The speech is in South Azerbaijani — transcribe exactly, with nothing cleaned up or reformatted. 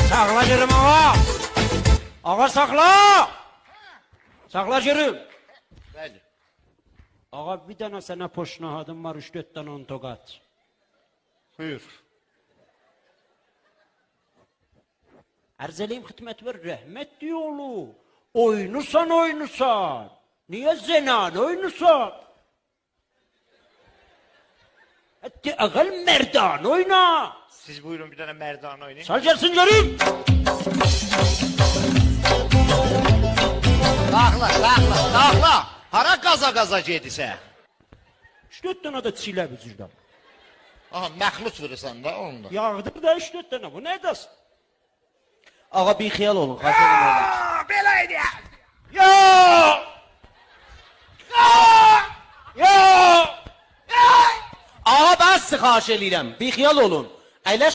ساخلا گؤروم، آغا. آغا، ساخلا. ساخلا گؤروم. بلی. آغا، بیر دنه سنه پیشنهادیم وار، اوچ-دؤرد دنه اون توقات. بویور. عرض ائله‌ییم خدمتیوه، رحمتلیک اوغلو. اوینوسان، اوینوسان. نییه زنانه اوینوسان؟ حداقل مردانه اوینا. سیز بویورون، بیر دنه مردانه اوینایین. سال گلسین گؤروم. ساخلا، ساخلا، ساخلا. هارا قازا-قازا گئدیرسن؟ اوچ-دؤرد دنه ده چیله بوجوردن. آها، مخلوط وورورسان دا اوندا. یاغدیر دا اوچ-دؤرد دنه، بو نه‌دیر؟ آغا، بی‌خیال اولون، خواهش ائدیرم. یوخ، بئله ائله‌یک. یوخ! یوخ! یوخ! آغا، بسدیر، خواهش ائله‌ییرم. بی‌خیال اولون. اَیلش.